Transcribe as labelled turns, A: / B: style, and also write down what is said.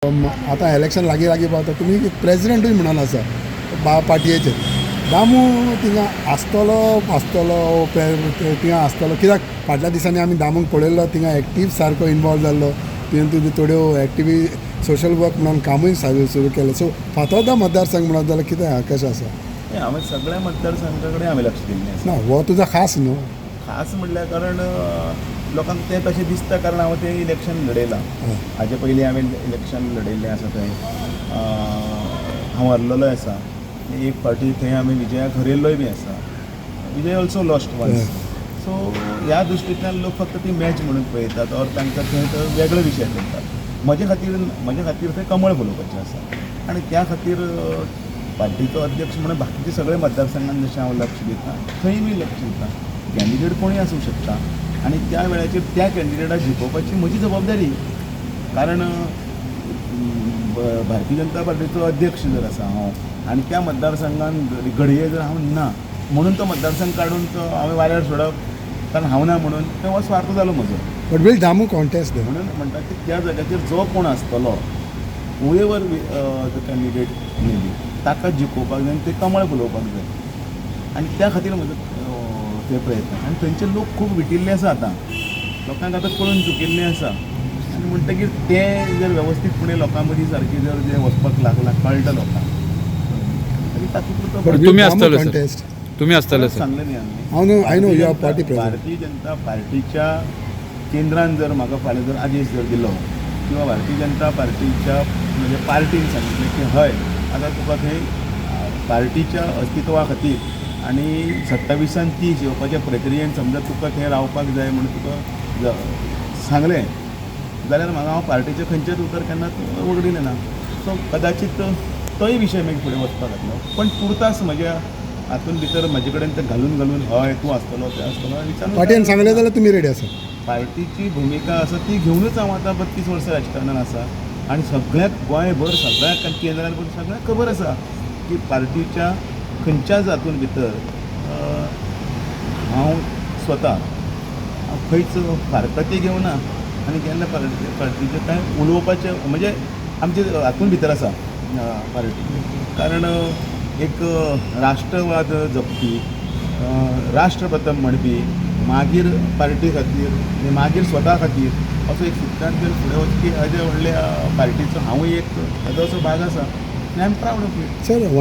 A: आतां इलेक्शन लागीं लागीं पावता, तुमी प्रेजिडेंटूय म्हणून आसा बा पार्टयेचेर. दामू थिंगा आसतलो आसतलो थिंगा आसतलो? कित्याक फाटल्या दिसांनी आमी दामूक पळयल्लो थिंगा एक्टीव सारको इनवॉल्व जाल्लो. तुवें तुजी थोड्यो एक्टिवी सोशल वर्क म्हणून कामूय सुरू केलें. सो फातोर्डा मतदारसंघ म्हणत जाल्यार कितें आहा, कशें आसा?
B: हांवें सगळ्या मतदारसंघा कडेन हांवें लक्ष दिल्लें आसा.
A: ना, हो तुजो खास न्हू?
B: खास म्हणल्यार कारण लोकांक तें तशें दिसता, कारण हांवें तें इलेक्शन लडयलां. हाजे पयलीं हांवें इलेक्शन लडयल्लें आसा, थंय हांव हरलेलोय आसा. एक फावटी थंय आमी विजयाक हरयल्लोय बी आसा. Vijay also lost once. So ह्या दृश्टींतल्यान लोक फक्त ती मॅच म्हणून पळयतात ऑर तांकां थंय तो वेगळो विशय करतात. म्हजे खातीर थंय कमळ फुलोवपाचें आसा आनी त्या खातीर पार्टीचो अध्यक्ष म्हणून बाकीचे सगळे मतदारसंघान जशें हांव लक्ष दिता, थंय बी लक्ष दिता. कॅन्डिडेट कोणूय आसूंक शकता आनी त्या वेळाचेर त्या कॅन्डिडेटाक जिखोवपाची म्हजी जबाबदारी, कारण भारतीय जनता पार्टीचो अध्यक्ष जर आसा हांव आनी त्या मतदारसंघान घडये जर हांव ना म्हणून तो मतदारसंघ काडून तो हांवें वाऱ्यार सोडप, कारण हांव ना म्हणून, तो हो स्वार्थ जालो म्हजो.
A: But will Damu contest?
B: म्हणून म्हणटा की त्या जाग्याचेर जो कोण आसतलो, whoever the candidate may be, ताका जिखोवपाक जाय आनी ते कमळ फुलोवपाक जाय आनी त्या खातीर म्हजो ते प्रयत्न. आनी थंयचे लोक खूब विटिल्ले आसा. आतां लोकांक आतां कळून चुकिल्लें आसा आनी म्हणटकीर ते जर वेवस्थीतपणे लोकां मदीं सारकें जर जें वचपाक लागलां, कळटा लोकांक आनी तातूंत
A: बट
C: तुमी आसतले, सर.
A: कॉन्टेस्ट?
C: तुमी आसतले, सर.
B: सांगलें न्ही आमी.
A: हांव न्हू, I know you are party president.
B: Bharatiya Janata पार्टीच्या केंद्रान जर म्हाका फाल्यां जर आदेश जर दिलो किंवा भारतीय जनता पार्टीच्या म्हणजे पार्टीन सांगितलें की हय, आतां तुका थंय पार्टीच्या अस्तित्वा खातीर आनी 27आन 30 येवपाच्या प्रक्रियेन समजा तुका थंय रावपाक जाय म्हणून तुका सांगलें जाल्यार म्हाका हांव पार्टीचें खंयचेंच उतर केन्नाच वगडिलें ना. सो कदाचीत तोय विशय मागीर फुडें वचपाक जातलो, पण तुर्तास म्हज्या हातून भितर म्हजे कडेन ते घालून घालून हय तूं आसतलो, ते आसतलो विचारून
A: पार्टीन सांगलें जाल्यार तुमी रेडी आसा?
B: पार्टीची भुमिका आसा ती घेवनूच हांव आतां 32 वर्सां राजकारणान आसा आनी सगळ्याक गोंयभर, सगळ्याक केंद्रान पण सगळ्याक खबर आसा की पार्टीच्या खंयच्याच हातून भितर हांव स्वता हांव खंयच फारकती घेवना आनी केन्ना पार्टीचें कांय उलोवपाचें म्हणजे आमचे हातून भितर आसा पार्टी, कारण एक राष्ट्रवाद जपपी, राष्ट्रप्रथम म्हणपी, मागीर पार्टी खातीर आनी मागीर स्वता खातीर असो एक सिद्धांत घेवन फुडें वचपी अजे व्हडल्या पार्टीचो हांवूय एक ताजो असो भाग आसा आनी I am proud of it.
A: Sir.